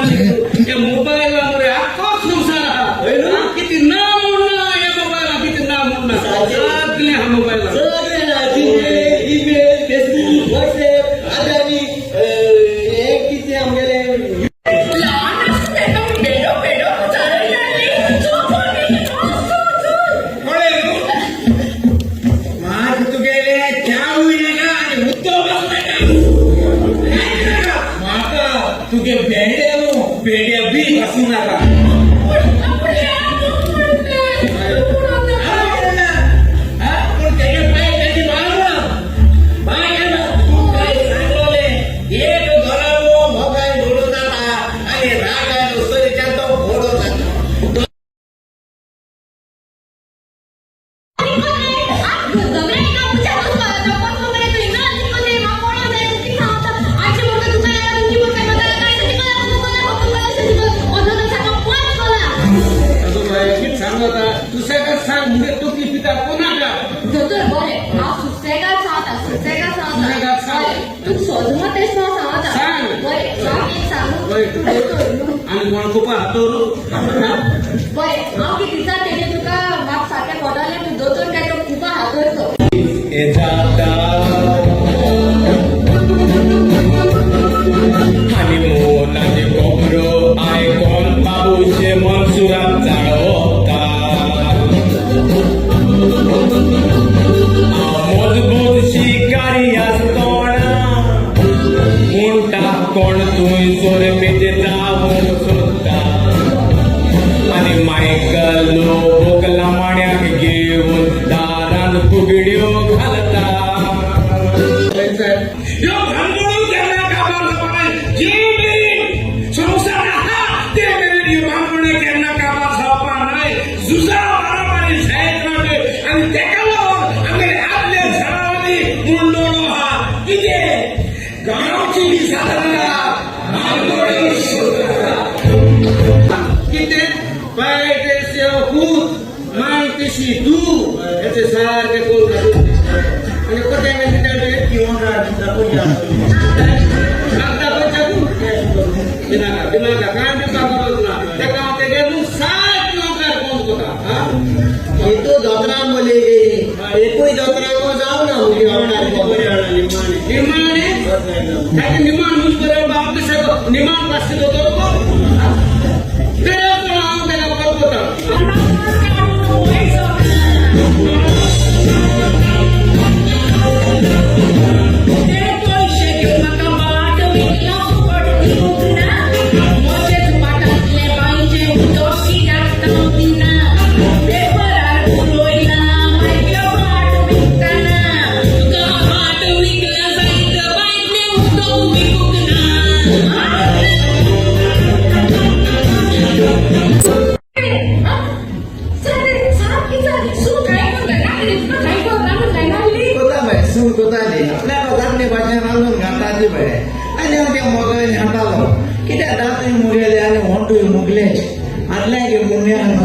न्ही. हे मोबायला मरे आख्खो संवसार आहा. किती ना म्हूण ना ह्या मोबायला, किती ना म्हूण ना, सगळें आहा मोबायला. सगळें आहा. जीमेल, ईमेल, फेसबूक, व्हॉट्सएप आनी आनी हें कितें आमगेलें. ल्हान आसता तेन्ना भेडो भेडो चलयताली. पळय न्हू, म्हाका तुगेले च्यावूय नाका आनी उदक नाका, कांयच नाका म्हाका. तुगे भेंडे न्हू, भेंडे बी आसूं नाका. हा? पूण तेगे पांय ताजी मारना माय. तूं काय सांगलोलें, एक घराबो मोगान घोडो जाता आनी रागान उसरीच्यान तो घोडो जाता. आगो बाय, कितें सांगू आतां? सुसेगाद सांग, मुगे तकली पिता कोणाका. दोतोर, बरें, हांव सुसेगाद सांगता, सुसेगाद सांगता. सुसेगाद सांग. तूं सोदमो तेश हांव सांगता. सांग. बरें, हांव एक सांगू? बरें. तूं दोतोर न्हू? आनी कोण कोपा हातोर. बरें, हांव कितें दिसा तेजें तुका म्हाका सारकें कळटलें, तूं दोतोर काय तो कुपा हातरचो. जाता हनीमूनाची खबरो आयकोन बाबूचे मनसुरात चाळवता. हांव मजबूत शिकारी आसतोना म्हणटा कोण थंयसर पेजे जावंक सोदता आनी मायकल लोक लामाण्याक घेवन दारान फुगड्यो घालता. ह्यो भानगडो केन्ना काबार जावपा? जे मेरेन संवसार आहा ते मेरेन ह्यो भानगड्यो केन्ना काबार जावपा नाय. झुजा मारामारी जायत रावल्यो आनी तेका लागून आमगेले आदले झाडांनी मुंडोळो आहा. कितें गांवची बी साधना भानगड्यो सोदता. कितें पाय तेसे पूत, माय तेशी तूं, हेचे सारकें कोण आनी कोतें कागदां करच्या तूं बिनाका बिनाका, कांय दिवपाक गरज ना तेका. हांव तेगे न्हू सारकें ओंकार बंद कोता. हितू दोतोरान बोली गेली, एकूय दोतोराक जावं ना मुगे. निमाणे ताका निमाण न्हूच बरें बाप दिसता. निमाण पासचे दोतोर गो तें हांव तेका करता. पयशे घेवन म्हाका वाट विकला, फुकट दिवंक ना. म्हजेच पाटांतलें बांयचें उदक कित्याक ना? पेपरार बरयलां मागीर वाट विकतना, तुका वाट विकला जायत, बांयतलें उदक विकूंक ना. कोता बाय, सून कोताली आपल्या दादले भाशेन रांदून घालताली बाय. आनी हांव त्या मोगान हातालो, कित्याक दांतूय मुगेले आनी होंटूय मुगलेच आदल्या की मुन्या न्हू.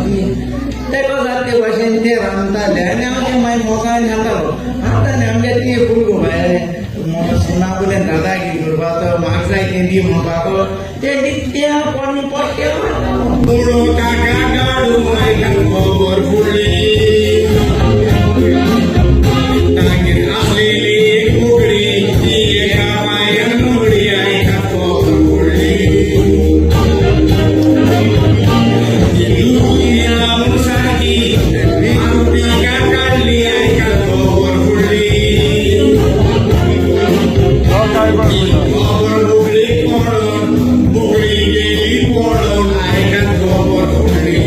तेका जातले भाशेन ते रांदताले आनी हांव ते मागीर मोगान हातालो. आतां आमगे ती भुरगो बाय सुना वयल्यान दादागिरी करपाचो, म्हाका जाय तें दी म्हणपाचो, ते ते कोण पोट्टे. बुडो काका गाडू आयकन खबर फुडली. तांगेर आसलेली एक बोकडी, ती एका पांयान लुगडी. आयकात खबर फुडली. ती लुगडी म्हूण सारकी मारुतिका काडली. आयकात खबर फुडली. खबर बोकडी पडून बोकडी गेली पडून. आयकात खबर फुडली.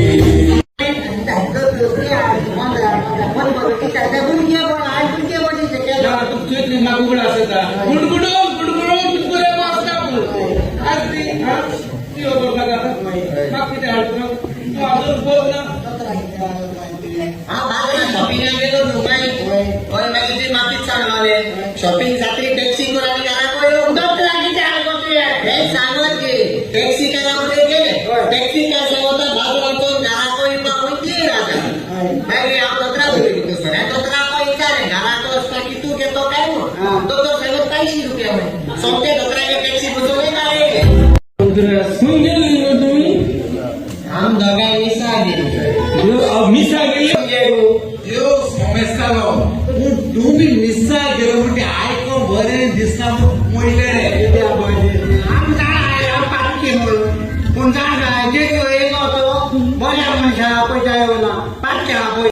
तूं तुवें म्हाका उगड आसता, गुडगुडून गुडगुडून तुका बरें वाचता. पूण आज ती ती खबर नाका म्हाका. कितें हाडटा तूं? अजून बघ ना. हांव बाजारात शॉपिंगाक गेलो न्हू मागीर, हय, मागीर ती माफीच सांगलोले. शॉपिंग जात्री टॅक्सी करून आमी घराक वयलो. उदक लागींचे आहा तुवें हें सांगत गे. टॅक्सी कारा गेले, टॅक्सी कार सांगता बाजारांतून घराक येवपाक खंय 3000. मागीर हांव दोतोराक उलयलो सर, दोतोराक विचारलें घराक वचपाक कितू घेतो काय म्हूण. दोतोर सांगत 500 रुपया म्हण. सोमते दोतोरागे टॅक्सी बसोवन घरा येयले. मद्रास खंय गेल्ली गो तुमी? आम दोगांय मिसा गेली. मिसा गेली. देव सोमेस्तालो, पूण तुमी मिसा गेलो म्हणजे आयको बरें दिसना म्हणलें रे. आम जाणा पाटकी म्हणून, पूण जाणा जेजू येयलो तो बऱ्या मनशा पयशा येवना, पाटक्या पयशा.